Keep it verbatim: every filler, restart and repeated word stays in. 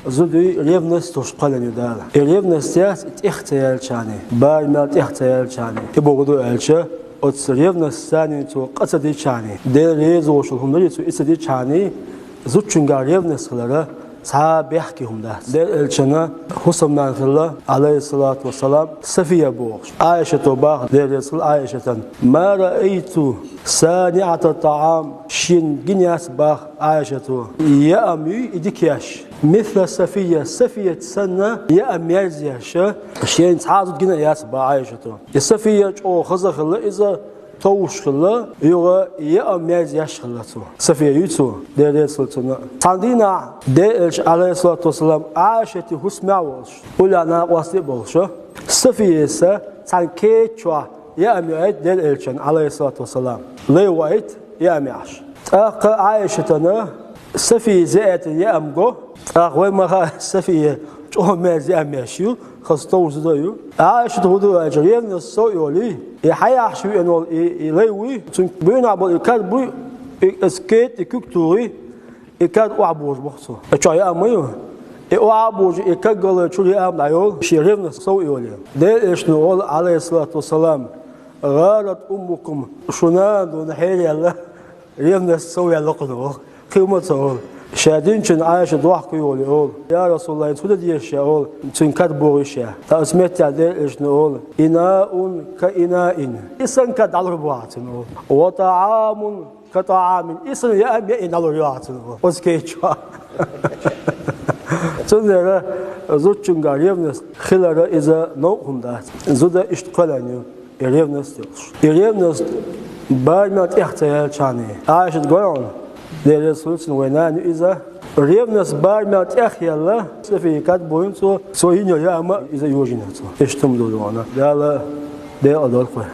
Зуди ревность тӀехь кхоьллина ю Дала. И ревность яц и тӀех ца яьлча хана, барамел тӀех ца яьлча хана. И бохург ду аьлча, оцу ревностьца цо къа ца дича хана, Дела реза волуш хӀума лур ю цо и ца дича хана, зудчуьнгахь ревность хилар цхьа бехке хӀума дац. Делан элчанан хӀусамнана хилла, Ӏалайхиссалату вассалам, Сафия бохуш. Ӏайшата боху, Дела реза хила Ӏайшатана: «Ма раайту саниӀата таӀам». Шена гина яц боху Ӏайшата яа ам юй и дика еш, «мисла Сафия», Сафият санна яа мерза еш, шена цхьа а зуда гина яц боху Ӏайшата. И Сафия чӀогӀа хаза хилла, иза товш хилла, юха яа мерза еш хилла цо. Сафия юй цо, Дела реза хила цунна. Цхьана дийнахь Делан элча, Ӏалайхиссалату вассалам, Ӏайшатан хӀусамехь волуш, уллехь накъостий а болуш, Сафияс цхьана кеда чохь яа ам яийта Делан элчанна, Ӏалайхиссалату вассалам. Лай ваийта яа ам яхьаш. ТӀаккха Ӏайшатана Сафияс яийтина яа ам го, тӀаккха вай ма хаьа, Сафия чӀогӀа мерза яа ам еш ю, хаза товш зуда ю. Ӏайшата хӀун ду аьлча, ревность сов а йолий, и хьан яхьаш веана волу и, и лай вуй, цуьнан буьйнахь болу и кад буй, и, оцу кеда тӀе куьг тухий, и кад охьабожабо цо. И чохь яа ма ю. И охьабожий, и кад гӀалгӀай чуьра яа ам дӀайолу, шен ревность сов а йолий. Делан элчано олу, Ӏалайхиссалату вассалам: «ГӀарат уммукум», шун нана дуьйна хьераелла, ревность сов яьлла кхунна олу. Кхин хӀумма ца олу. Ша динчунна Ӏайша дохко йолий олу: «Я РасулаллахӀ, хӀинца хӀун дан деза ша?» олу, цуьнан кад бохий ша. Ткъа оцу меттехь Делан элчано олу: «Инаун ка инаин». И санна кад дӀалур бу ахь цуьнан олу. «Ва таӀамун ка таӀамин». И санна яа ам яийна дӀалур ю ахь цуьнан олу. Оцу кеда чохь. Цундела зудчуьнгахь ревность хилар иза новкъа хӀума дац. Зуда иштта кхоьллина ю. И ревность йолуш. И ревность барамел тӀех ца яьлча хьуна. Ӏайшата гой хьуна, Дела реза хила цунна, вайн нана ю иза. Ревность барамел тӀех яьлла, Сафия кад бохийна цо, цо йина йолу яа ам а иза йожийна цо. Иштта хӀума ду хьуна. Дала декъал дойла вай.